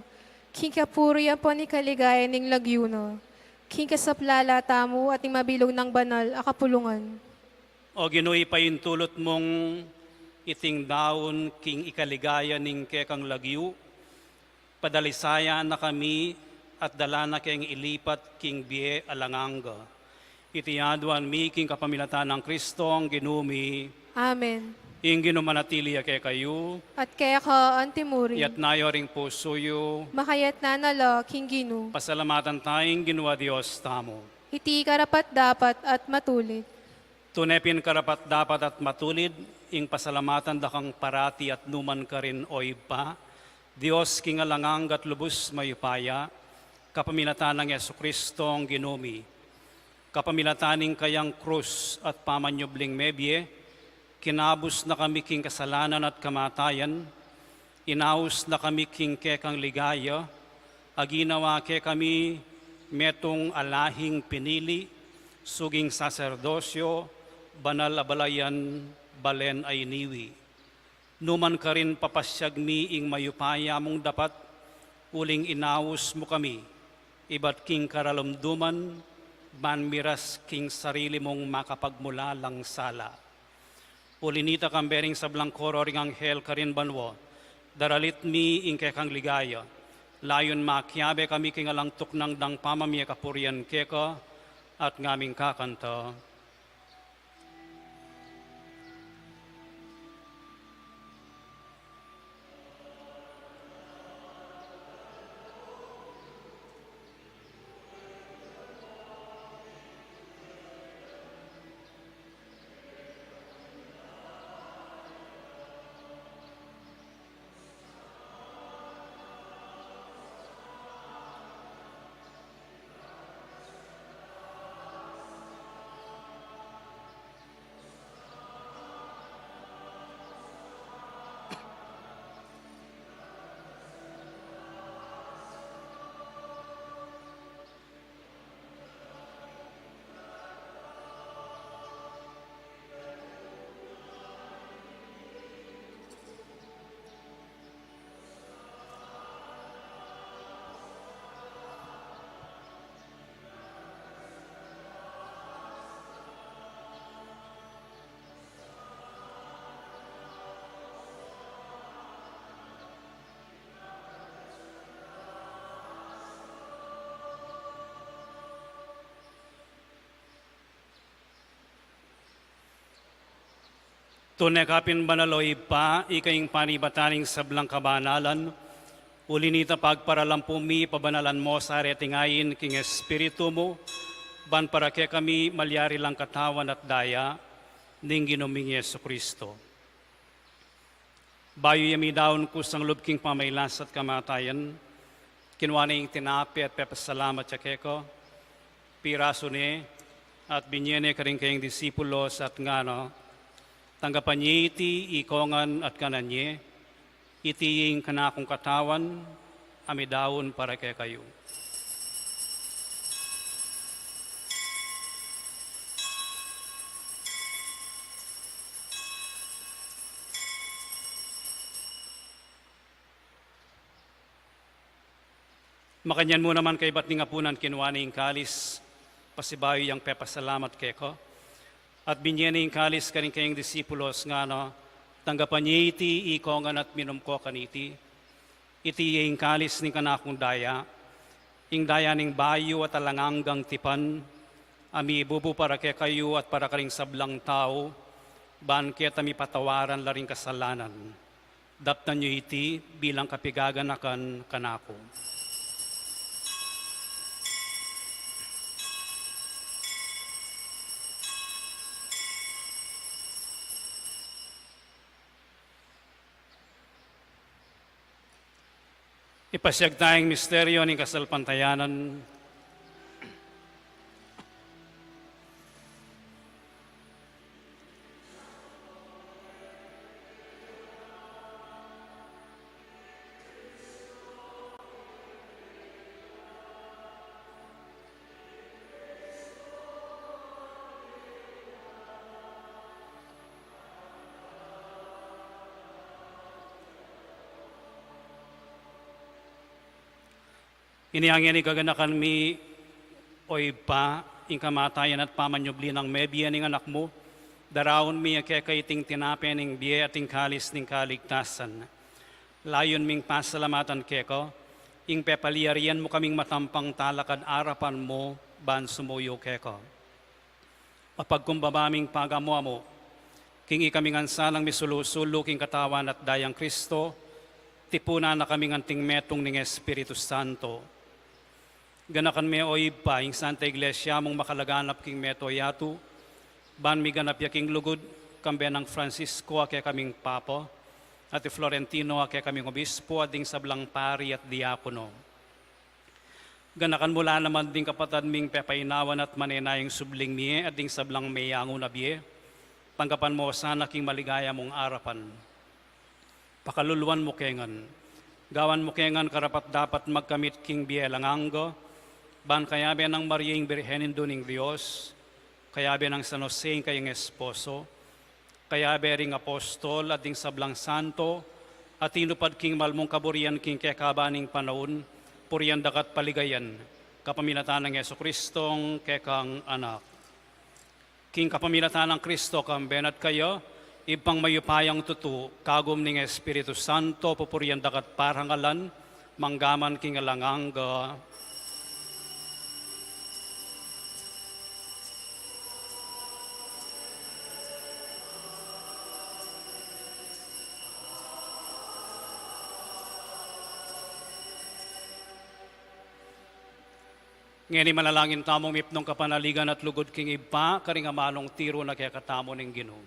king kapurian ampon ikaligaya ning lagyu na, king kasaplalan tamu at ning mabilug nang banal a kapulungan. O Ginu, ipaintulut mung iting daun king ikaligaya ning kekang lagyu, padalisayan na kami at dala na keng ilipat king bie alang angga. Iti aduan mi king kapamilatan nang Kristong Ginu mi. Amen. Ing Ginu manatili ya kekayu. At keka antimurin. Iyatas yu ring pusu yu. Makayatas na la king Ginu. Pasalamatan taya ing Ginu a Dios tamu. Iti karapat-dapat at matulid. Tune pin karapat-dapat at matulid ing pasalamatan da kang parati at nu man karin, O Ibpa, Dios king alang angga at lubus mayupaya, kapamilatan nang Jesukristong Ginu mi. Kapamilatan ning kayang krus at pamanyubling mebie, kinabus na kami king kasalanan at kamatayan, inaus na kami king kekang ligaya, a ginawa kekami metung a lahing pinili, suging saserdosyo, banal a balayan, balen a iniwi. Nu man karin papasyag mi ing mayupaya mung dapat, uling inaus mu kami ibat king karalumduman, ban miras king sarili mung makapagmulalang sala. Uli nita, kambe ring sablang koro ring anghel karin banua, daralit mi ing kekang ligaya, layun makiabe kami king alang tuknang dang pamamie kapurian keka, at ngaming kakanta. Tune ka pin banal, o Ibpa, ika ing panibatan ning sablang kabanalan, uli nita pagparalan pu mi pabanalan mu sa reting ain king Espiritu mu, ban para kekami malyari lang katawan at daya ning Ginu ming Jesucristo. Bayu ya midaun kusang lub king pamailas at kamatayan, kinua ne ing tinape at pepasalamat ya keka, pirasu ne, at binie ne karing kayang disipulos at ngana, tanggapan ye iti ikongan at kanan ye, iti ing kanakung katawan, a midaun para kekayu. Makanyan mu naman kaybat ning apunan kinua ne ing kalis, pasibayu yang pepasalamat keka, at binie ne ing kalis karing kayang disipulos ngana, tanggapan ye iti ikongan at minum ko kaniti. Iti ya ing kalis ning kanakung daya, ing daya ning bayu at alang anggang tipan, a mibubu para kekayu at para karing sablang tau, ban keta mipatawaran la ring kasalanan. Daptan yu iti bilang kapigaganakan kanaku. Ipasiag taya ing misteryo ning kasalpantayanan. Inya ngeni gaganakan mi, O Ibpa, ing kamatayan at pamanyubli nang mebie ning Anak mu, daraun mi keka iting tinape ning bie at ing kalis ning kaligtasan. Layun ming pasalamatan keka ing pepalyarian mu kaming matampang talakad arapan mu ban sumuyu keka. Mapagkumbaba ming pagamu-amu king ikami ngan sanang misulu-sulu king katawan at dayang Kristo, tipunan na kaming anting metung ning Espiritu Santo. Ganakan me, O Ibpa, ing Santa Iglesia mung makalaganap king mabilug a yatu, ban miganap ya king lugud, kambe nang Francisco a kekaming Papa, at i Florentino a kekaming Obispo, at ding sablang pari at diakono. Ganakan mu la naman ding kapatad ming pepainawan at manenayang subling mie at ding sablang meyangu na bie, tanggapan mu sana king maligaya mung arapan. Pakaluluan mu ke ngan. Gawan mu ke ngan karapat-dapat magkamit king bie alang angga, ban kayabe nang Maria ing Birhen Indu ning Dios, kayabe nang San Jose ing kayang esposo, kayabe ring apostol at ding sablang santo a tinupad king malmung kaburian king kekaban ning panaun, purian daka at paligayan, kapamilatan nang Jesucristong kekang Anak. King kapamilatan nang Kristo, kambe na at kaya, Ibpang mayupayang tutu, kagum ning Espiritu Santo, pupurian daka at parangalan, mangga man king alang angga. Ngeni manalangin tamung mipnung kapanaligan at lugud king Ibpa, karing amanung tiru na kekatamu ning Ginu.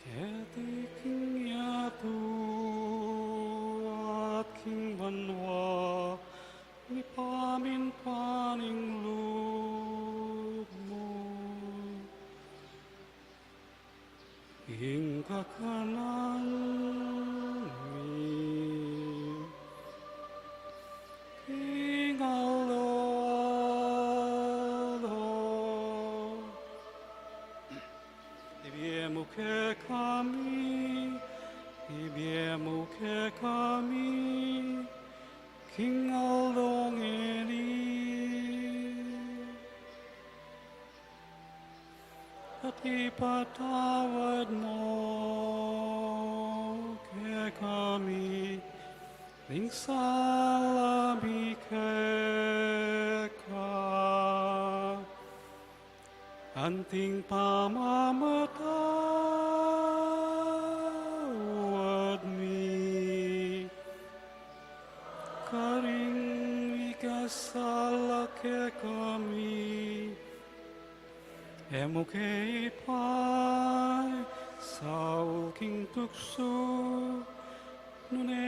Keti king yatu at king banua, mipamintuan ing lub mu. Ing kakanan mi king aldo-aldo, ibie mu kekami, ibie mu kekami king aldo ngeni. At ipatawad mu kekami ing sala mi keka, anting pamamatawad mi karing mikasala kekami. E mu ke ipaisaul king tuksu, nune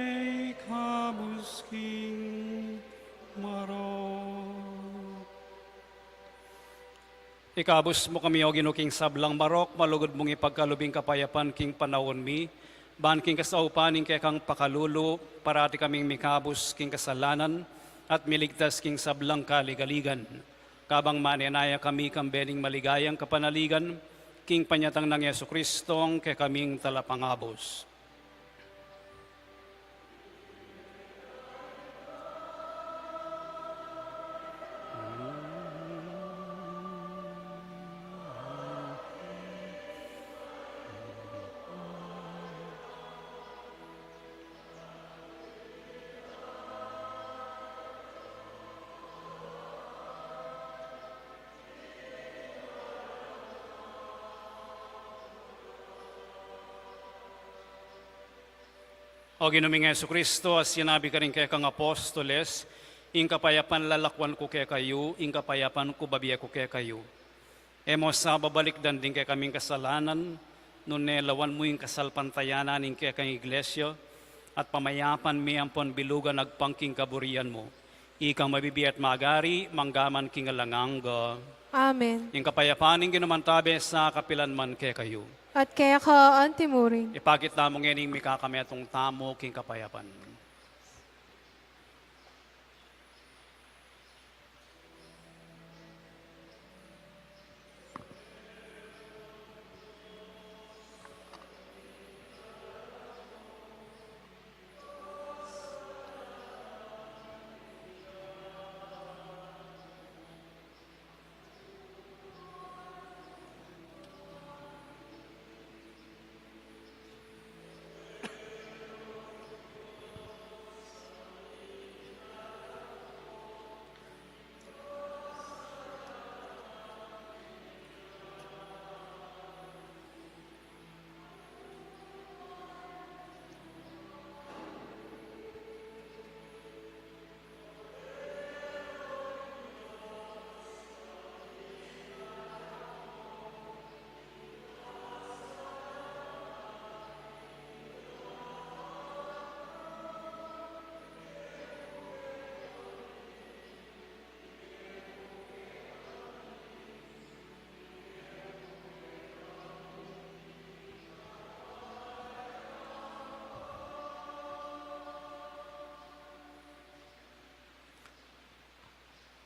ikabus king marok. Ikabus mu kami, O Ginu, king sablang marok, malugud mung ipagkalub ing kapayapan king panaun mi, ban king kasaupan ning kekang pakalulu, parati kaming mikabus king kasalanan, at miligtas king sablang kaligaligan. Kabang manenaya kami kambe ning maligayang kapanaligan, king panyatang nang Jesucristong kekaming Talapangabus. O Ginu ming Jesucristo, a sinabi karing kekang apostoles, ing kapayapan lalakwan ku kekayu, ing kapayapan ku babie ku kekayu. E mu sa babalikdan ding kekaming kasalanan, Nune lawan mu ing kasalpantayanan ning kekang Iglesia, at pamayapan me ampon bilugan agpang king kaburian mu. Ikang mabibie at magari, mangga man king alang angga. Amen. Ing kapayapan ning Ginu mantabe sa kapilan man kekayu. At keka anti mu rin. Ipakit tamu ngening mikakametung tamu king kapayapan.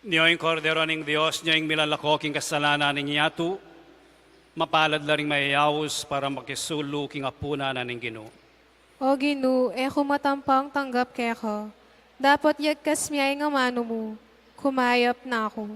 Nyo ing Kordero ning Dios, nyo ing milalako king kasalanan ning yatu, mapalad la ring mayayaus para makisulu king apunan na ning Ginu. O Ginu, e ku matampang tanggap keka, dapot yagkas mu ya ing amanu mu, kumayap na ku.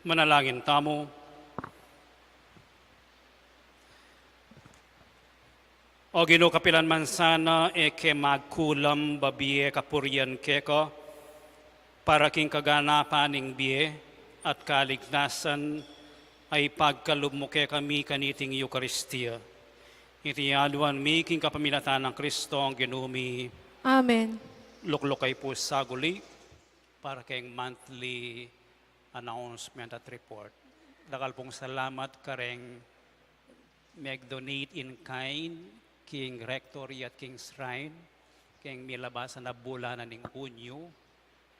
Manalangin tamu. O Ginu, kapilan man sana e ke magkulam babie kapurian keka, para king kaganapan ning bie at kaligtasan, ay pagkalub mu kekami kaniting Eukaristia. Iti aduan mi king kapamilatan nang Kristong Ginu mi. Amen. Lukluk kayu pu saguli para keng monthly announcement at report. Dakal pung salamat kareng mag-donate in kind king rectory at king shrine, keng milabasan a bulan na ning Hunyu,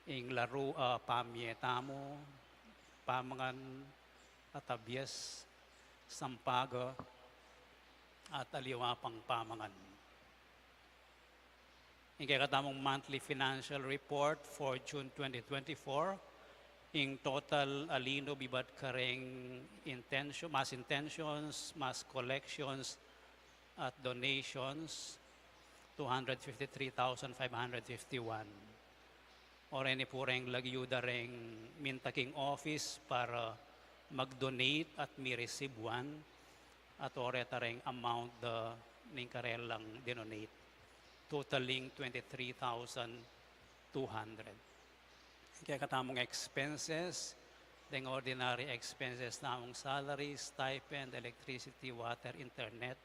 ing laru a pamie tamu, pamangan, at abias, sampaga, at aliwa pang pamangan. Ing kekatamung monthly financial report for June twenty twenty-four, ing total a linub ibat kareng intention, mass intentions, mass collections, at donations, two hundred fifty-three thousand five hundred fifty-one. Oreni pu reng lagyu da reng minta king office para mag-donate at mi-receive one, at oreta reng amount da ning karelang dinonate, totaling twenty-three thousand two hundred. Kekatamung expenses, deng ordinary expenses tamung salary, stipend, electricity, water, internet,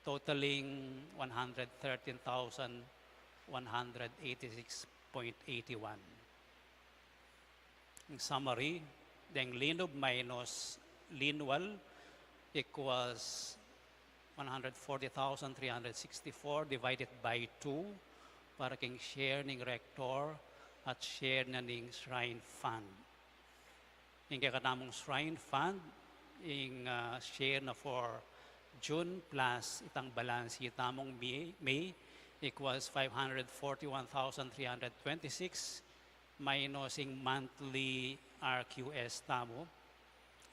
totaling one hundred thirteen thousand one hundred eighty-six point eighty-one. Ing summary, deng linub minus linual equals one hundred forty thousand three hundred sixty-four divided by two para king share ning rector at share na ning shrine fund. Ing kekatamung shrine fund, ing, ah, share na for June plus itang balansi tamung May, May equals five hundred forty-one thousand three hundred twenty-six minus ing monthly R Q S tamu,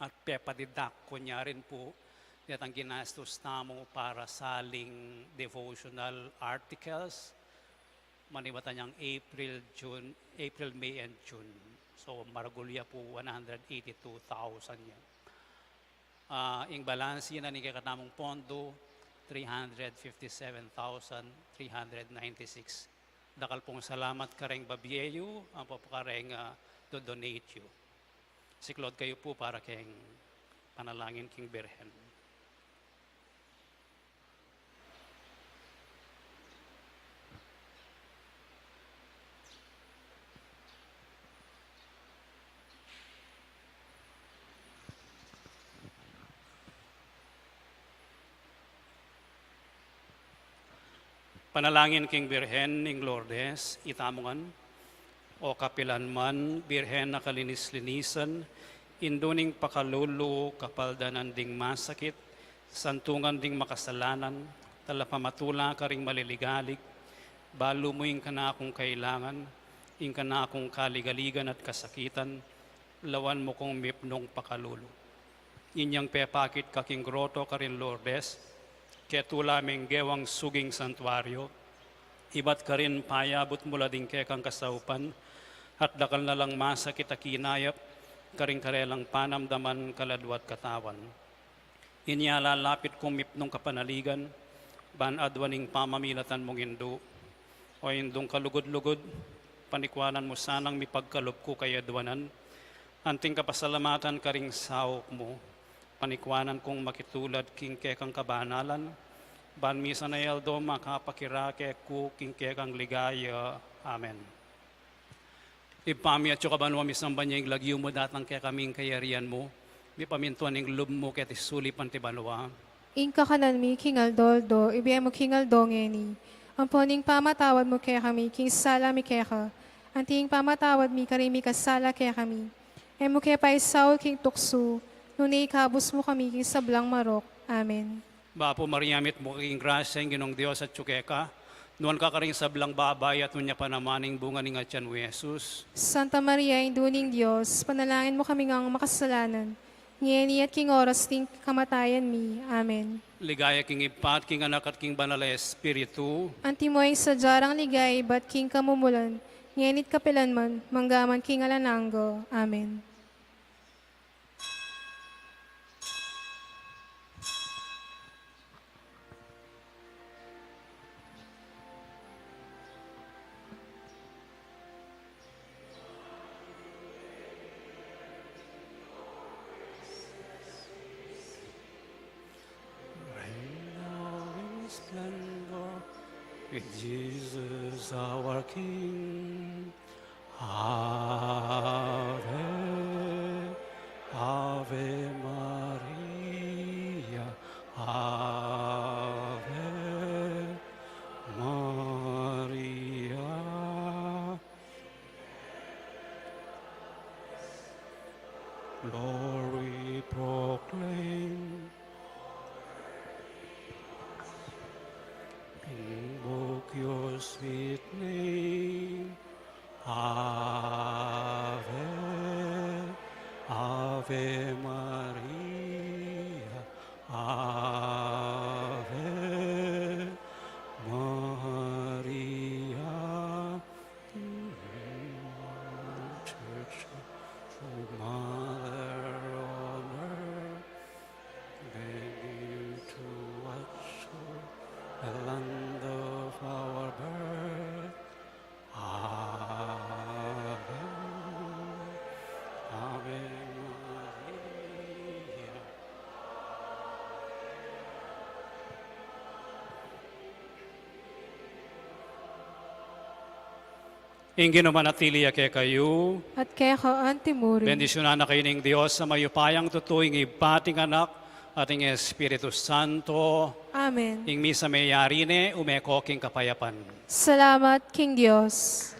at pepadidak ku nya rin pu detang ginastus tamu para saling devotional articles, manibatan yang April, June, April, May, and June. So, maragul ya pu one hundred eighty-two thousand ya. Ah, ing balansi na ning kekatamung pondo, three hundred fifty-seven thousand three hundred ninety-six. Dakal pung salamat kareng babie yu, ampo pu kareng, ah, do-donate yu. Siklaud kayu pu para keng panalangin king Birhen. Panalangin king Birhen ning Lourdes, itamu ngan. O kapilan man, Birhen a kalinis-linisan, indu ning pakalulu, kapaldanan ding masakit, santungan ding makasalanan, talapamatula karing maliligalig, balu mu ing kanakung kailangan, ing kanakung kaligaligan at kasakitan, lawan mu kung mipnung pakalulu. Inyang pepakit ka king groto karin Lourdes, ketula meng gewang suging santuario, ibat karin payabut mu la ding kekang kasaupan, at dakal na lang masakit a kinayap, karing karelang panamdaman, kaladua at katawan. Inya lalapit kung mipnung kapanaligan, ban aduan ing pamamilatan mung indu. O Indung kalugud-lugud, panikwanan mu sanang mipagkalub ku kayadwanan, anting kapasalamatan karing saup mu, panikwanan kung makitulad king kekang kabanalan, ban misan a aldo makapakirake ku king kekang ligaya. Amen. Ibpa mi, atsu ka banua, misamban ya ing lagyu mu, datang kekami ing kayarian mu, mipamintuan ing lub mu keti sulip anti banua. Ing kakanan mi king aldo-aldo, ibie mu king aldo ngeni. Ampon ing pamatawad mu kekami king sala mi keka, anti ing pamatawad mi karing mikasala kekami. E mu ke paisaul king tuksu, nune ikabus mu kami king sablang marok. Amen. Bapu Maria, mitmu ka king grasya, ing Ginung Dios atsu keka. Nuan ka karing sablang babai, at nuan ya pa naman ing bunga ning atian mu, i Jesus. Santa Maria, Indu ning Dios, panalangin mu kami ngang makasalanan, ngeni at king oras ning kamatayan mi. Amen. Ligaya king Ibpa, at king Anak, at king Banal a Espiritu. Antimo ing sadya rang ligaya ibat king kamumulan, ngeni at kapilan man, mangga man king alang angga. Amen. Lando, in Jesus our King. Ave, Ave Maria, Ave Maria. Lord, we proclaim, invoke your sweet name. Ave, Ave Maria, Ave Maria. Church, O Mother on earth, beg you to watch o'er the land of our birth. Ave, Ave Maria. Ing Ginu manatili ya kekayu. At keka antimurin. Bendisyunan na kayu ning Dios a mayupayang tutu, ing Ibpa, at ing Anak, at ing Espiritu Santo. Amen. Ing misa meyari ne, ume ko king kapayapan. Salamat king Dios.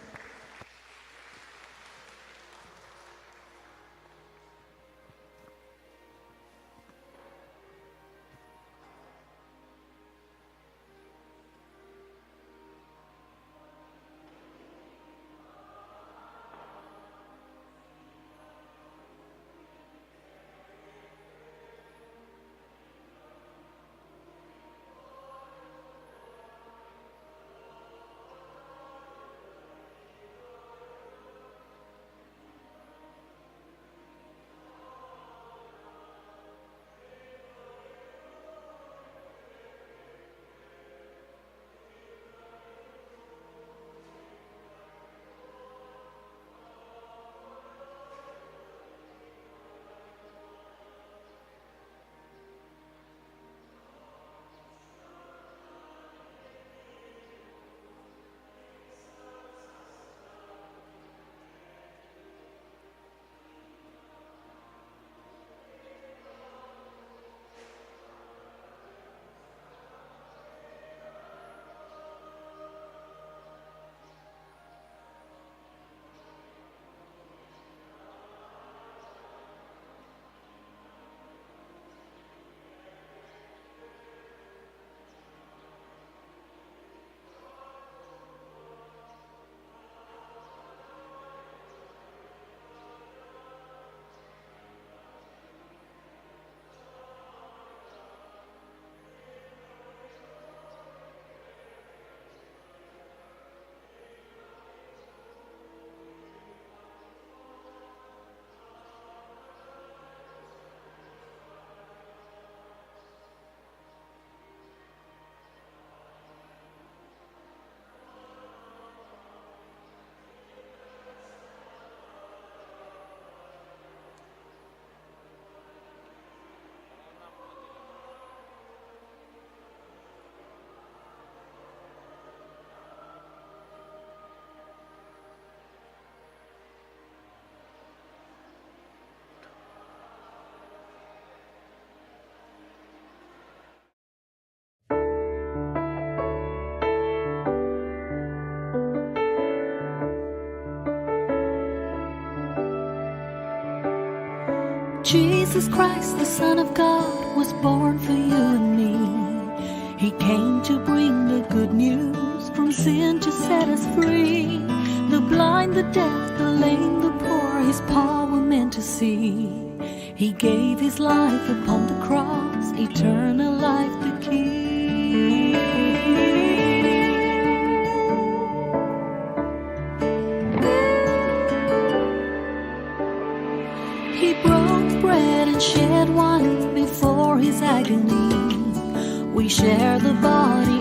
Jesus Christ, the Son of God, was born for you and me. He came to bring the good news, from sin to set us free. The blind, the deaf, the lame, the poor, his power meant to see. He gave his life upon the cross, eternal life the key. He broke bread and shed wine before his agony. We share the body